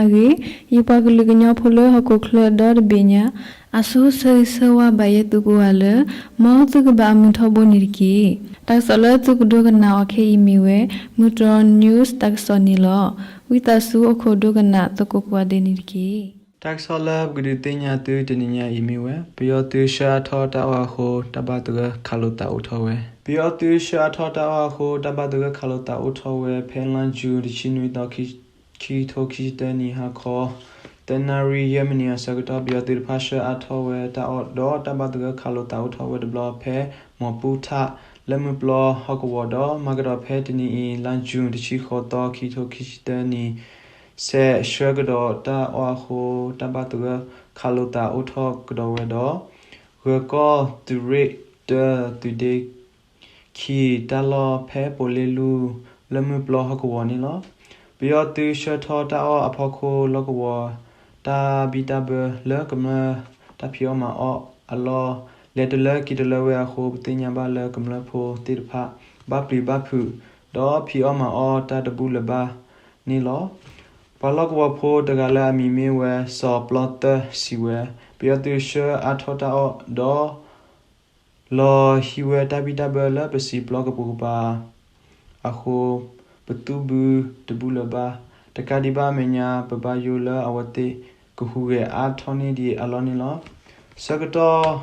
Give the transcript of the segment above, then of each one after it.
အဂ့ၢ်, ယပှၤကလုာ်ကညီဖိလၢဟီၣ်ခိၣ်ချၢဒီတဘ့ၣ်ညါ, အဆိဆၢဂ့ၤဆၢဝါဘၣ်ယဲသုကိးဂၤလၢ မ်သုကဘၣ်အမုာ်ထီဘိန့ၣ်တက့ၢ်. တၢ်ကစီၣ်လၢသုကဒိကနၣ်အီၤခဲအံၤမ့ၢ်ဝဲ မုၢ်တြီၢ် news တၢ်ကစီၣ်န့ၣ်လီၤ. ဝံသးစူၤအိၣ်ခိးဒိကနၣ်သကိးကိးဂၤဒဲးန့ၣ်တက့ၢ်. တၢ်ကစီၣ်လၢပကဒုးသ့ၣ်ညါသုတနံၤညါအံၤမ့ၢ်ဝဲ ပယီၤသုးဆှၢအါထီၣ်တၢ်အီၣ်အဃိ တၢ်ဘၣ်သဂၢၢ်ခးလိာ်သးအိၣ်ထီၣ်ဝဲ. ပယီၤသုးဆှၢအါထီၣ်တၢ်အီၣ်အဃိ တၢ်ဘၣ်သဂၢၢ်ခးလိာ်သးအိၣ်ထီၣ်ဝဲ ဖဲလါယူၤတဆံနွံသီ ခံကထိခံဆံတၢနံၣ် ဟါခီ သၢနၣ်ရံၣ်ယဲၢ်မံးနံးအဆၢကတီၢ် ပယီၤသုးတဖၣ်ဆှၢအါထီၣ်ဝဲတၢ်အီၣ်ဒီး တၢ်ဘၣ်သဂၢၢ်ခးလိာ်သးအိၣ်ထီၣ်ဝဲတဘျီဖဲ မီၤပူထၣ် လၢမုၢ်ပျီဟီၣ်ကဝီၤဒီး မၤကဒီးဖဲတနံၤအံၤ လါယူၤတဆံဃိးသီ ခံကထိခံဆံတၢနံၣ် စဲးဆှၢကဒီးတၢ်အီၣ်အဃိ တၢ်ဘၣ်သဂၢၢ်ခးလိာ်သးအိၣ်ထီၣ်ကဒီးဝဲဒီး ဂၢၤကီၢ်သုးရ့ၣ်တၢ သုးဒ့ခံ တၢ်လီၢ်ဖဲပိာ်လ့လူ လၢမုၢ်ပျီဟီၣ်ကဝီၤန့ၣ်လီၤ. ပယီၤသုးဆှၢထီၣ်တၢ်အီၣ်အဖီခိၣ် လီၢ်ကဝီၤတၢ်ဘံၣ်တၢ်ဘၢလၢကမျၢၢ်တၢ်ဖံးအီၣ်မၤအီၣ်အလီၢ် လဲၤတလၢက့ၤတလၢဝဲအဃိ ပသ့ၣ်ညါဘၣ်လၢကမျၢၢ်ဖိသ့ၣ်တဖၣ် ဘၣ်ပျံၤဘၣ်ဖုး ဒီးဖံးအီၣ်မၤအီၣ်တၢ်တဘူၣ်လၢၤဘၣ်န့ၣ်လီၤ. ပှၤလီၢ်ကဝီၤဖိတဂၤလၢအမံၤမ့ၢ်ဝဲ စီၤပျီသၢ စံးဝဲ ပယီၤသုးဆှၢအါထီၣ်တၢ်အီၣ်ဒီး လီၤဟံးဝဲတၢ်ဘံၣ်တၢ်ဘၢလၢပစံာ်ပျီကပိာ်ကပၤအဃိ ပသူဘုတဘူၣ်လၢၤဘၣ်. တကးဒံးဘၣ်အမဲာ်ညါ ပဘၣ်ယိၣ်လၢအဝဲသ့ၣ်ကဟူးဂဲၤအါထီၣ်န့ၢ်ဒံးအလီၢ်န့ၣ်လီၤ. ဆၢကတီၢ်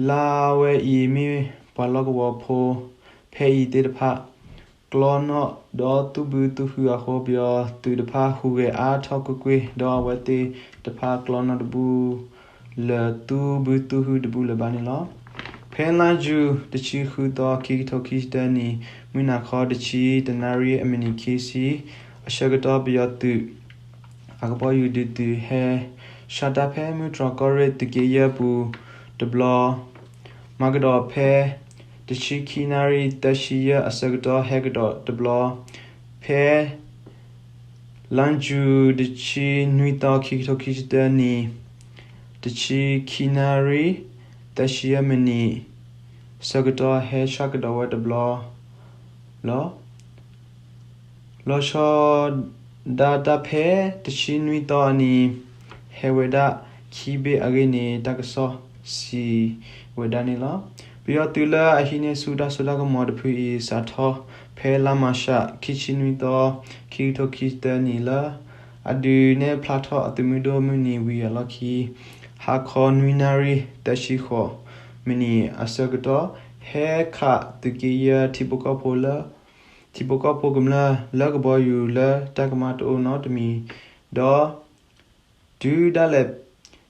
လါဝဲအံၤ မ့ၢ်ပှၤလီၢ်ကဝီၤဖိ ဖဲအံၤသ့ၣ်တဖၣ် ကျီနီၣ်ဒီးသူၣ်ဘုသူၣ်ဟုအဃိ ပယီၤသုးတဖၣ်ဟူးဂဲၤအါထီၣ်ကွ့ၢ်ကွ့ၢ် ဒီးအဝဲသ့ၣ်တဖၣ်ကျီနီၣ်တဘူၣ် လၢသူၣ်ဘုသူၣ်ဟုတဘူၣ်လၢၤဘၣ်န့ၣ်လီၤ. ဖဲလါယူၤတဆံဃုသီ ခံကထိခံဆံတၢနံၣ် မုၢ်နၤခီတဆံ တနၣ်ရံၣ်အမံးနံးခံဆံ အဆၢကတီၢ် ပယီၤသုး အကဘီယူၤဒုးသုးဟဲဆှၢတၢ်ဖဲမုၢ်တြီၢ်ကီၢ်ရ့ၣ်သုးက့ယဲၢ်ပူၤတဘျီ, မၤကဒီးဖဲ တဆံခံနၣ်ရံၣ်သၢဆံယဲၢ်အဆၢကတီၢ်ဟဲကဒီးတဘျီ, ဖဲ လါယူၤတဆံနွံသီ ခံကထိခံဆံတၢနံၣ် တဆံခံနၣ်ရံၣ်သၢဆံယဲၢ်မံးနံး ဆၢကတီၢ်ဟဲဆှၢကဒီးဝဲတဘျီလီၤ. လီၤဆီဒၣ်တၢ်ဖဲတဆံနွံသီအနံၤ ဟဲဝဲဒၣ်ခံဘ့ၣ်အဂ့ၢ်န့ၣ် တၢ်ကစီၣ်စံးဝဲဒၣ်န့ၣ်လီၤ. ပယီၤသုးလၢအဟံးန့ၢ်ဆူၣ်တၢ်စိတၢ်ကမီၤတဖုအံၤ စးထီၣ်ဖဲလါမၤရှး ခံဆံနွံသီ ခံကထိခံဆံတၢနံၣ်လၢ အဒုးနဲၣ်ဖျါထီၣ်အသုးမုၢ်ဒိၣ်မုၢ်နံၤဝံၤအလီၢ်ခံ ဟါခီနွံနၣ်ရံၣ်သၢဆံဃိးမံးနံးအဆၢကတီၢ် ဟဲခးသုးက့ယဲၢ်ထံဖိကီၢ်ဖိလၢ ထံဖိကီၢ်ဖိကမျၢၢ်လၢကဘီယူၤလၢတၢ်ကမၣ်တအိၣ်နီတမံၤဒီး တုၤဒၣ်လဲာ်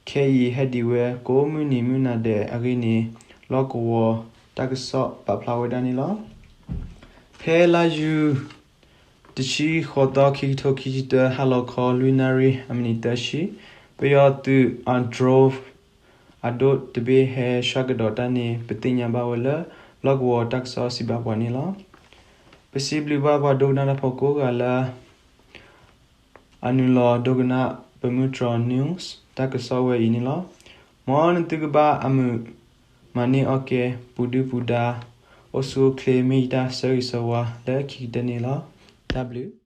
ခဲအံၤဟဲဒံးဝဲ ကိးမုၢ်နံၤမုၢ်နၤဒဲးအဂ့ၢ်န့ၣ် လီၢ်ကဝီၤတၢ်ကစီၣ်ပာ်ဖျါဝဲဒၣ်န့ၣ်လီၤ. ဖဲလါယူၤ တဆံဃိးသီ ခံကထိခံဆံတၢ ဟါလီၤခီလွံၢ်နၣ်ရံၣ်အမံးနံးသၢဆံ ပယီၤသုးအ drone အဒိၣ်တဘ့ၣ်ဟဲဆှၢကဒီးတၢ်န့ၣ် ပသ့ၣ်ညါဘၣ်ဝဲလၢ လီၢ်ကဝီၤတၢ်ကစီၣ်စံးဘၣ်ပှၤန့ၣ်လီၤ. ပစံးဘျုးဘၣ်ပှၤဒိကနၣ်တၢ်ဖိကိးဂၤလၢ အနုာ်လီၤဒိကနၣ် ပမုၢ်တြီၢ် news တၢ်ကစီၣ်ဝဲအံၤန့ၣ်လီၤ. မ်နသုကဘၣ်အမုာ်မၤန့ၢ်အီၣ်ကဲ ပူၤဒုၣ်ပူၤဒါ အိၣ်ဆူၣ်အိၣ်ချ့ မ့ၢ်ယတၢ်ဆၢဂ့ၤဆၢဝါလၢခံကတၢၢ်န့ၣ်လီၤ. တၢ်ဘျုး